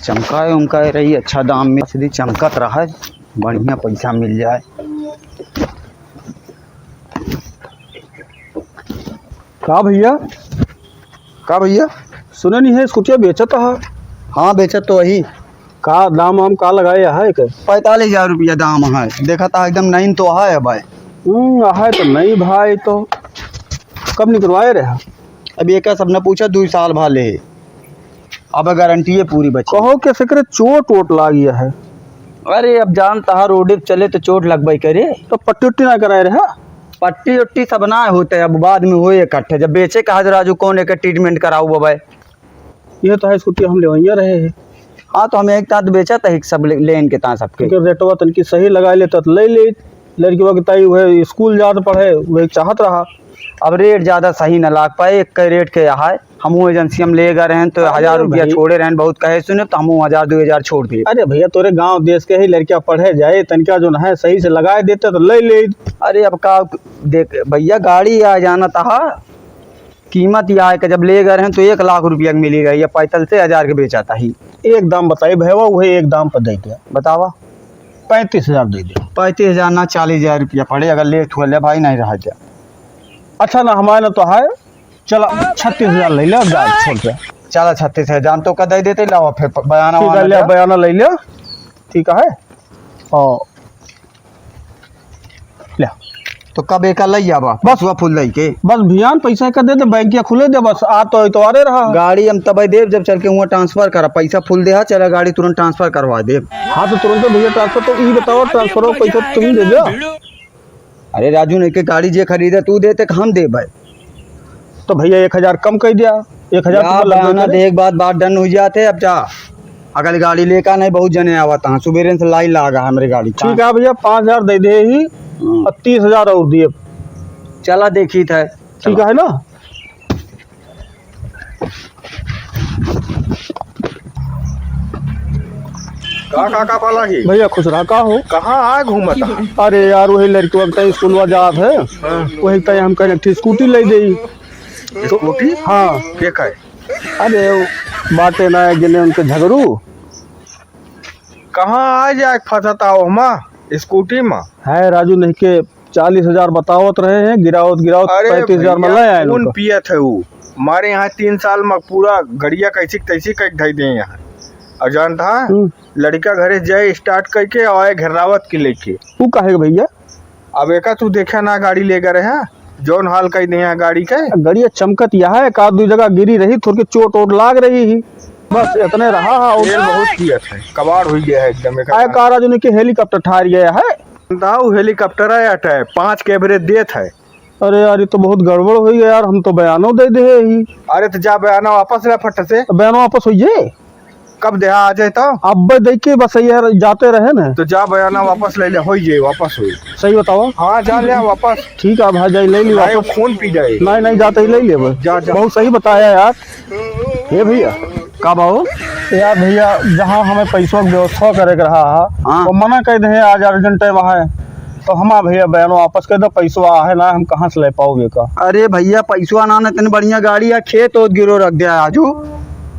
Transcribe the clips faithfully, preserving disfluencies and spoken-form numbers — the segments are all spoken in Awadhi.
चमकाए उमकाए रही, अच्छा दाम में सीधी चमकत रहे, बढ़िया पैसा मिल जाए। का भइया? का भइया? सुने नहीं है, स्कूटिया बेचत है? हाँ, बेचत तो वही। का दाम वाम का लगाए है के? पैंतालीस हजार रुपया दाम है। देखा था एकदम नई तो है भाई। हम्म, है तो नई भाई तो। कब निकलवाए रहे? अब ये का सब न पूछा, दो साल भा ले। अब गारंटी है पूरी बची। कहो के सकरे चोट वोट लाग गया है? अरे अब जानता है रोडे पे चले तो चोट लगबे करे। तो पट्टी उट्टी ना कराए रहे? पट्टी उट्टी सब ना होते, अब बाद में होए इकट्ठे। जब बेचे कहा जो राजू कौन एक ट्रीटमेंट कराऊ भाई? ये तो है, स्कूटी हम लेवइया रहे हैं। हाँ, तो हम एक तात बेचा था, एक सब ले, लेन के ता सबके। क्योंकि रेटवा तनकी सही लगा लेता तो ले ले। लड़की वक्त आई, वह स्कूल जात पढ़े, वह चाहत रहा। अब रेट ज्यादा सही न लाग पाए, एक के रेट के यहाँ है। हमहू एजेंसी हम ले गए रहन, तो अरे हजार रुपया भाई। छोड़े रहन, बहुत कहे सुने, तो हमहू हजार दो हजार छोड़ दिए। अरे भइया, तोरे गाँव देश के ही लड़किया पढ़े जाए, तनका जो है सही से लगाए देते तो ले ले। अरे अब का देख भइया, गाड़ी आ जाना था, कीमत यह है कि जब ले गए रहन तो एक लाख रुपया के मिली रही है, पैंतालीस हजार के बेचा था ही। एक दाम बताई भैया, वही एक दाम पर दे दे। बतावा। पैंतीस हजार दे दे। पैंतीस हजार ना, चालीस हजार रुपया पड़े, अगर लेट हुआ ले भाई, नहीं रहा जा। अच्छा ना, हमारे ना तो है, चला छत्तीस हजार ले ले, अब जा छोड़ दे। चला छत्तीस हजार, जान तो का दे देते, लावा फिर प-, बयाना ठीक है, वयाना ले, दे। बयाना ले ले, ठीक है। और ले। तो कब एका लई आवा? बस। बसुआ फूल लई के? बस भियान पैसा कर दे, तो बैंकिया खुले दे, बस आ तो एतवारे रहा। गाड़ी हम तबे देब, जब चल के हुआं ट्रांसफर करा। पैसा फूल दे हा, चला गाड़ी तुरंत ट्रांसफर करवा देब। हाँ, तो तुरंत भैया ट्रांसफर, तो ई बताओ, ट्रांसफर हो पैसा तुम दे दो। अरे राजू, नहीं के गाड़ी जे खरीदे तू दे, ते हम देब भाई। तो भैया एक हजार कम कर दिया, एक हजार या तो लग बयाना गए। देख, बात, बात डन हो जाते। अब जा, अगली गाड़ी लेकर नहीं, बहुत जने आवत हैं, सुबेरे से लाइन लागा है हमरे गाड़ी का। ठीक है भैया, पाँच हजार दे दे ही हम्म। और तीस हजार और दिए। चला देखी था। ठीक है ना? का, का, का पाला ही? भैया खुश रहा, का हो? कहाँ आए घूमत है? अरे यार, वही लड़कवा के तई स्कूलवा जात है, हाँ। वही तई हम कहे एक ठे स्कूटी ले दे। स्कूटी? हाँ। के का है? अरे, बाटे ना गिने उनके झगड़ू। कहाँ आ जाए फंसता हो मा, स्कूटी मा? है राजू, नहीं के चालीस हजार बतावत रहे हैं, गिरावत, गिरावत अरे पैंतीस हजार में भैया, ले आए खून लोग। पियत है ऊ। मारे यहाँ तीन साल में पूरा गड़िया कैसी तैसी कई धई दे यहाँ। और जानता है, हम्म। लड़का घरे जाए start करके आए घेरावत के लेके। ऊ काहे के भैया? अब एका तू देखे ना गाड़ी ले गए रहे, जौन हाल कई दे हैं गाड़ी के। गड़िया चमकत यह है, एक आध दू जगह गिरी रही, थोड़ी चोट वोट लाग रही ही, बस इतने रहा है। और तेल बहुत पियत है, कबाड़ हो गया है एकदम एका। आए का राजू नहीं कि helicopter ठार गया है। बताओ, helicopter है या type, पाँच के average देत है। अरे यार, ये तो बहुत गड़बड़ हो गया यार, हम तो बयानो दे दे ही। अरे तो जा बयाना वापस ले फट से। तो बयानो वापस हो जाए? कब देहा आ जाए तो? अब देख के बस यार जाते रहे ना। तो जा बयाना वापस ले ले, हो जाए, वापस हो। सही बताओ। हाँ, जा ले वापस। ठीक है भाई, जाई ले ली नहीं, वापस। खून पी जाए। नहीं, नहीं, जाते ही ले ले बस। जा, जा। बहुत सही बताया यार। ए भैया। का बाबू? यार भैया, जहाँ हमें पैसवा के व्यवस्था करे के रहा है, हाँ। तो मना कर दे, आज urgent time है, तो हमार भैया बयानो वापस कर दो, पैसवा आहे ना, हम कहाँ से ले पाओगे का? अरे भैया, पैसवा ना, ना, इतनी बढ़िया गाड़ी है, खेत ओत गिरो रख दिया आजू।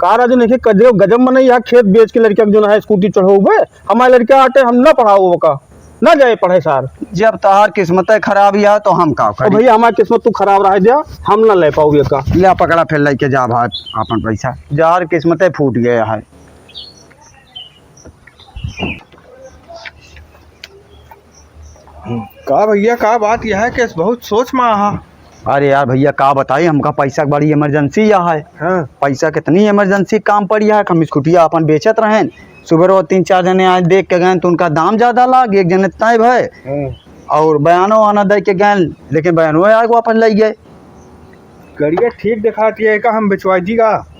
का राजू, नहीं गजब, गजब मने यहाँ खेत बेच के लड़का के जो है स्कूटी चढ़ो हुए, हमारे लड़का आटे हम ना पढ़ाओ का। ना जाए पढ़े सार। जब तहार किस्मते खराब या तो हम का ओ करी? भैया, हमार किस्मत तू खराब रह जा, हम ना ले पाओगे का। ले पकड़ा, फिर लेके जा भाई अपन पैसा। जहर किस्मते फूट गया है। का भैया, का बात यह है कि बहुत सोच में आहा? अरे यार भैया, का बताई, हमका पैसा के बड़ी emergency या है। हाँ। पैसा कितनी emergency काम पड़ी है, हम स्कूटिया अपन बेचत रहेन। सुबह रोज तीन चार जने आज देख के गए तो उनका दाम ज्यादा लाग, एक जने तय भय। हाँ। और बयानो आना दे के गए, लेकिन बयानो आके वापस ले गए। गड़िया ठीक दिखाती है का, हम बेचवा दी का?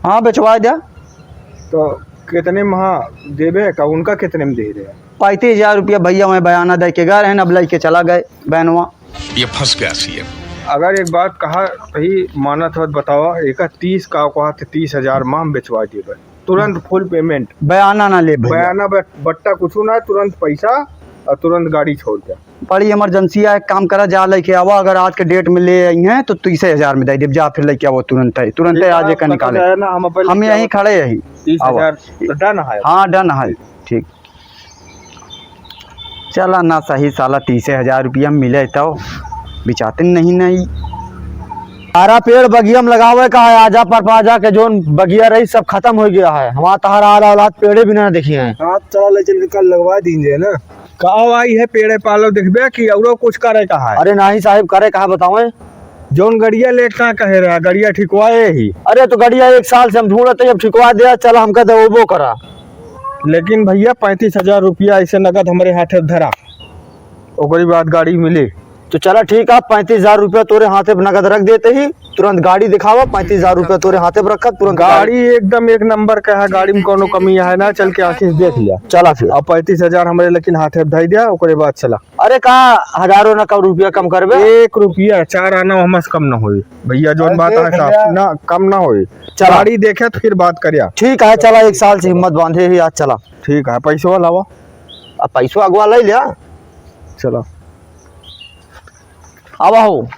हाँ, बेचवा दे। तो कितने महा देबे का, उनका कितने में दे रहे? पैंतीस हजार रुपया भैया, वहीं बयाना दे के गए रहन, अब लेके चला गए बहनवा। ये फंस गया सीएम। अगर एक बात कहा, सही मानत हो तो बताओ, एक तीस का कहा तो तीस हजार में हम बेचवा देबे, तुरंत full payment। बयाना ना ले भैया। बयाना बट-, बट्टा कुछ ना, तुरंत पैसा और तुरंत गाड़ी छोड़ दे। बड़ी emergency है, एक काम करा, जा लेके आवा, अगर आज के date में ले आई हैं तो तीसे हजार में दे देब, जा फिर लेके आवा तुरंत है, तुरंत है, ठीक है, आज एक निकाले। है ना, हम अपन हम लेके यहीं आवा। खड़े हैं। तीस हजार। आवा। तो done है। हाँ, done है। ठीक। चला ना सही साला, तीसे हजार रुपया मिले तो बिचाते नहीं, नहीं। सारा पेड़ बगिया में लगावे का है, आजा पर पाजा के जोन बगिया रही सब खत्म हो गया है। हमारा तहारा आला औलाद पेड़े भी ना देखी हैं। हाँ, चला ले चल के कल लगवा दीजिए ना। का आई है पेड़े पालो देखबे कि औरो कुछ करे का है? अरे नहीं साहब, करे का है बतावे? जौन गड़िया लेके का कहे रहा, गड़िया ठिकवाए ही। अरे तो गड़िया एक साल से हम ढूंढत ही, अब ठिकवा दिया, चला हमका देवो करा। लेकिन भैया पैंतीस हजार रुपया ऐसे नगद हमरे हाथे धरा, ओकरी बाद गाड़ी मिली। तो चला ठीक है, पैंतीस हजार रुपया तोरे हाथे पे नगद रख देते ही, तुरंत गाड़ी दिखावा, पैंतीस हजार रुपया तोरे हाथे पे रखा, तुरंत गाड़ी। गाड़ी एकदम एक नंबर का है, गाड़ी में कौनो कमी है ना, चल के आँखी से देख लिया। चला फिर। अब पैंतीस हजार हमरे लेकिन हाथे पे धई दिया, ओकरे बाद चला। अरे का हजारों ना कम रुपया कम करबे? एक रुपया, चार आना हमसे कम ना होई भैया, जौन अरे बात देख है साफ, भैया। ना, कम ना होई। चला। गाड़ी देखे तो फिर बात करिया। ठीक है, चला, एक साल से हिम्मत बांधे ही आज, चला। ठीक है, पैसवा लावा। अब पैसवा अगवा ले लिया। चला। आवा हो।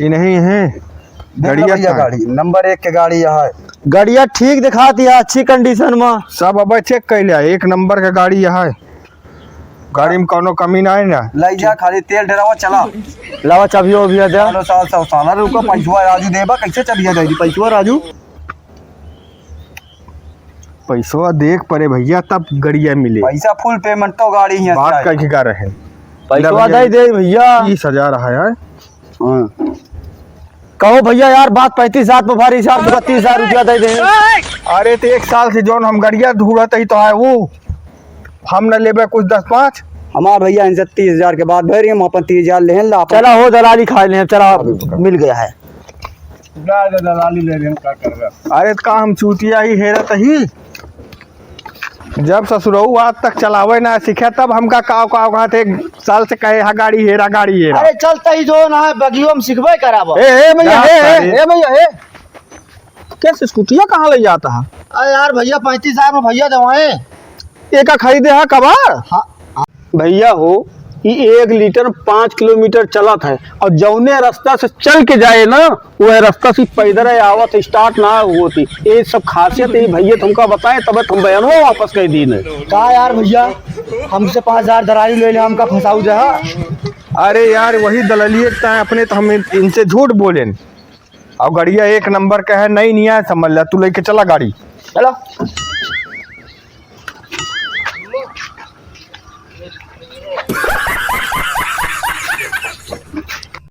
ये नहीं है। देख लो गड़िया भैया, कहाँ है? गाड़ी नंबर एक के गाड़ी यहाँ है। गड़िया ठीक दिखाती है, अच्छी condition में। सब अब check कर लिया, एक नंबर का गाड़ी यहाँ है। गाड़ी में कौनो कमी ना है ना। ले जा, खाली तेल डरावा, चला। लावा चाबियो भी दे। सालो साल, सौ साल रुको, पैसवा राजू देबा, कैसे चलिया जाएगी पैसवा राजू? पैसवा देख परे भैया, तब गड़िया मिले। पैसा full payment तो गाड़ी ही बात अच्छा है। कह के गा रहे हैं। पैसवा ले भैया। दे दे भैया। तीस हजार है यार। हाँ। कहो भैया यार, बात पैंतीस हजार पे भारी साहब, तुका तीस हजार रुपया दे दे। अरे तो एक साल से जौन हम गड़िया ढूंढत ही तो है वो, हम न लेबे कुछ दस पाँच। हमार भैया इनसे तीस हजार के बात भरी, हम अपन तीस हजार लेहन ला अपन। चला हो दलाली खाए लेहन, चला अभी पकड़। मिल गया है। जा, जा, दलाली ले रहे हैं, का कर रहा है? अरे, का हम चूतिया ही हेरत ही? जब ससुरऊ आज तक चलावे ना सीखे, तब हमका काव काव कहत एक साल से कहे, "हाँ, गाड़ी हेरा, गाड़ी हेरा।" अरे, चलता ही जो ना है, बगियो में सिखबे कराबो। ए, ए, भैया, जा, ए, ए, सारे। ए, भैया, ए। कैसे स्कूटिया कहाँ ले जाता है? अरे यार, भैया, पैंतीस हजार में भैया दवाएं। एका खरीदे है कबाड़? हाँ। भैया हो, ई एक लीटर पाँच किलोमीटर चलत है और जौने रास्ता से चल के जाए ना, वह रास्ता से पैदल है आवत, start ना होती। ये सब खासियत है भैया, तुमका बताए तब हम बयानवा वापस कर दीन है। का यार भैया, हमसे पाँच हजार दलाली ले ले, हमका फंसाऊ दे हा? अरे यार, वही दलालिए का है अपने, तो हम इन-, इनसे झूठ बोलेन। और गड़िया एक नंबर का है, नई निया है, समझ ला, तू लेके चला गाड़ी। चलो।